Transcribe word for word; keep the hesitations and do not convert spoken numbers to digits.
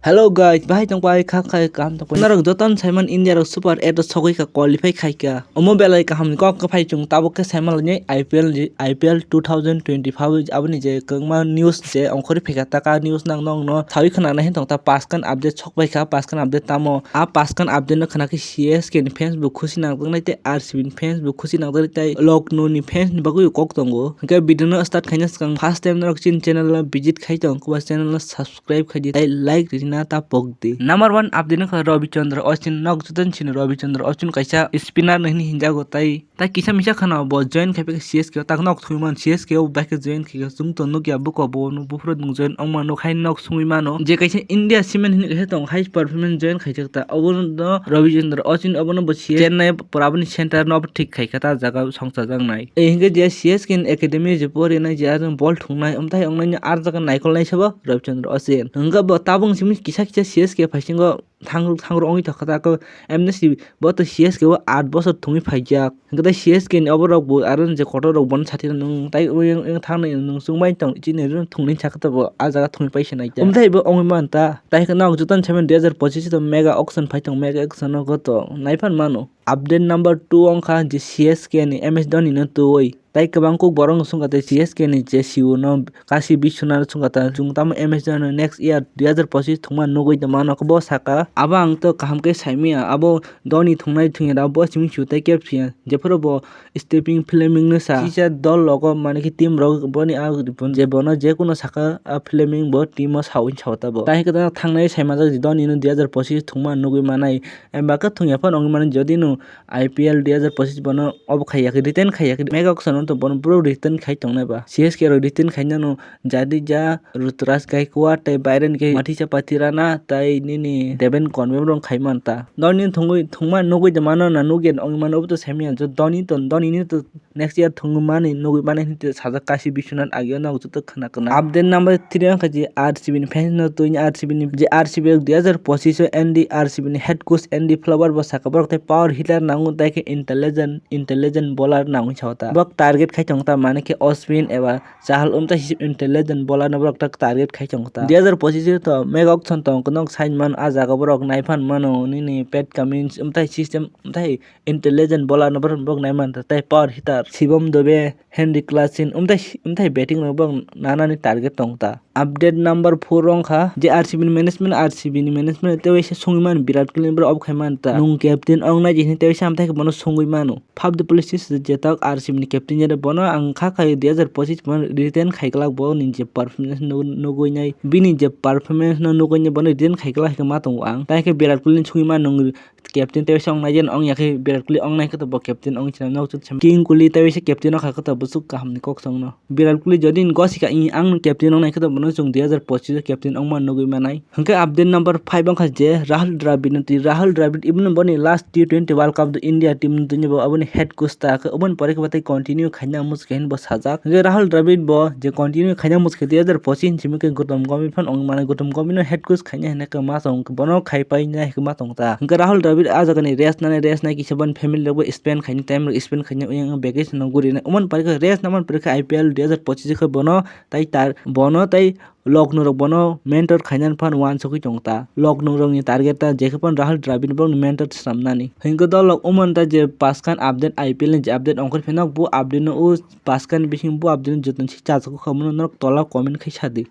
Hello guys, bahai tong pai kha khai kam tong pai. Norok joton saiman India rok Super eight o sogwi kha, qualify khai kha. Omo belai kaham ni kok kwphai chung tabuk khe saiman lani I P L ni, I P L two thousand twenty-five aboni je kwbangma news je ongkhorwi phaikha, taka news nang nokno sawi khwnana hin tong ta, paskan update sok pai kha, paskan update tamo. A paskan update no khwna khe C S K ni fans bo khusi nangjaknai tei R C B ni fans bo khusi nangjaknai tei Lucknow ni fans ni bagwi kok tongo. Hwnkhe video no start khaina swkang first time norok chini channel no visit khai tong khe ba channel no subscribe subscribe khai di, tei like rina ta pok di. Number one update wngkha Ravi Chandra Ashwin, nok joto ni sini Ravi Chandra Ashwin kaisa spinner no hini hinjago, tai, tai kisa misa khana bo join khai phaikha C S K o, tak nok thwi man C S K o, bai khe join khai kha, chwng to nukya buko bo no buphuru nwng join ongma nuk hai nok sungwi mano, je kaisa India cement hini kaisa tong hai performance join khai jak ta, obo no Ravi Chandra Ashwin obo no bo C S K Chennai pura boni center no thik khai kha ta jaga songcha jak nai. Ei hingke je C S K ni academy je pori nai je ajang ball thung nai, amtai ong nai ar jaga naikol nai sabo. Ravi Chandra Ashwin. Hwnkhe bo tabung simi kisa kisa C S K phaisingo thang-, thangro wngwi thangkha ta, ko M N C bo to C S K o aat bosor thungwi phaijak. Hwnkhe tai C S K ni oborok bo aro je kotor rok bono sathi nung tai ui ung thang nai nung chwng bai tong chini rw thungni sakha ta bo ah jaga thungwi paisa nai ta. Umthai bo wngwi man ta. Tai khe nok joto ni saiman dui hazar pochis to mega auction phai tong, mega auction no goto naiphan mano. Update number two wngkha je C S K ni M S Dhoni no twi. Tai kwbang kuk borok no chwngkha tei C S K ni je C E O no Kashi Biswanath no chwngkha ta, chwng tamo M S Dhoni no next year dui hazar pochis thwngma nugwi tongma no bo saka. Abo ang to kaham khe saimanya, abo Dhoni thwngnai thwngya da bo simi su tei kep phiya. Jephuru bo stepping flaming no sa. Kisa dol rogo mane khe team rok boni a je bono je kuno saka a flaming bo team o sawi sa ta bo. Tai khe thangnai saimajak Dhoni no dui hazar pochis thwngma nugwi manai. Em ba khe thwngya phano wngwi mano, jodi no I P L dui hazar pochis bono obo khai ya khe, retain khai ya khe, mega auction o to bono bro retain khai tongnai ba. C S K rok retain khai nano Jadeja, Ruturaj Gaikwad tei Byron ke Mathisa Patirana tei nini Deven Conway rok khai man ta. Dhoni thwngwi, thwngma nugwi de mano na nugya wngwi mano, obo to saimanya jo Dhoni to, Dhoni ni to next year thwngmani nugwi mani hinwi sajak Kashi Biswanath ageo no joto khna khna. Update number three wngkha je R C B ni fans no twi R C B ni je R C B dui hazar pochis o Andy R C B ni head coach Andy Flower bo saka borok tei power hitter nango tai khe intelligent, intelligent bowler nangwi sa ta. Borok target khai tong ta mane khe Ashwin eba Chahal umta hisip intelligent bowler no borok tak target khai tong ta. Dui hazar pochis o to mega auction tong khe nok sign man ah jaga borok naiphan mano nini Pat Cummins umtai system umtai intelligent bowler no borok nai man ta tei power hitter Shivam Dube, Henrik Lasin umtai, umtai batting rok borok nanani target tong ta. Update number four wngkha je R C B ni management, R C B ni management tei waisa songwi mani Virat Kohli borok obo khai man ta. Nung captain ong nai di hinwi tei waisa amthai khe bono songwi mano. Fab du Plessis je tak R C B ni captain jare bono ang kha khai dui hazar pochis bono retain khai glak bo ni je performance no nugwi nai bini je performance no nugwi nai bono retain khai glak ma tongo ang. Tai khe Virat Kohli ni songwi mano nung captain tei waisa ong nai jen ong ya khe Virat Kohli ong nai khe to bo captain ong china nok chut King Kohli tei waisa captain ong kha khe to bwswk kaham ni kok song no. Virat Kohli jodi ni gosi kha i ang no captain ong nai khe to bono chwng dui hazar pochis o captain ong ma nugwi manai. Hwnkhe update number five wngkha je Rahul Dravid no twi. Rahul Dravid even boni last T twenty World Cup do India team no twi bo aboni head coach ta khe oboni pore khe bo tei continue khaina muchkha hin bo sajak. Hwnkhe Rahul Dravid bo je continue khaina muchkha dui hazar pochis ni simi khe Gautam Gambhir phan ong mano. Gautam Gambhir no head coach khaina hinwi khe ma tong bono khai pai nai khe ma tong ta. Hwnkhe Rahul Dravid ah jaga ni rest nani rest nai kisa boni family rok bo spend khaini time rok spend khaini oyang vacation no guri nai. Oman pore khe rest naman pore khe I P L dui hazar pochis khe bono tai tar bono tai Lucknow rok bono mentor khainani phan uansugwi tongo ta. Lucknow rokni target ta jekhe phano Rahul Dravid borokni mentor swnamnani. Hwnkhe dol rok oman ta je paskan update I P L ni je update ongkhor pheno bo update no o paskan bising bo update no jotono se chajagwi kha, bono norok tola comment khai sadi.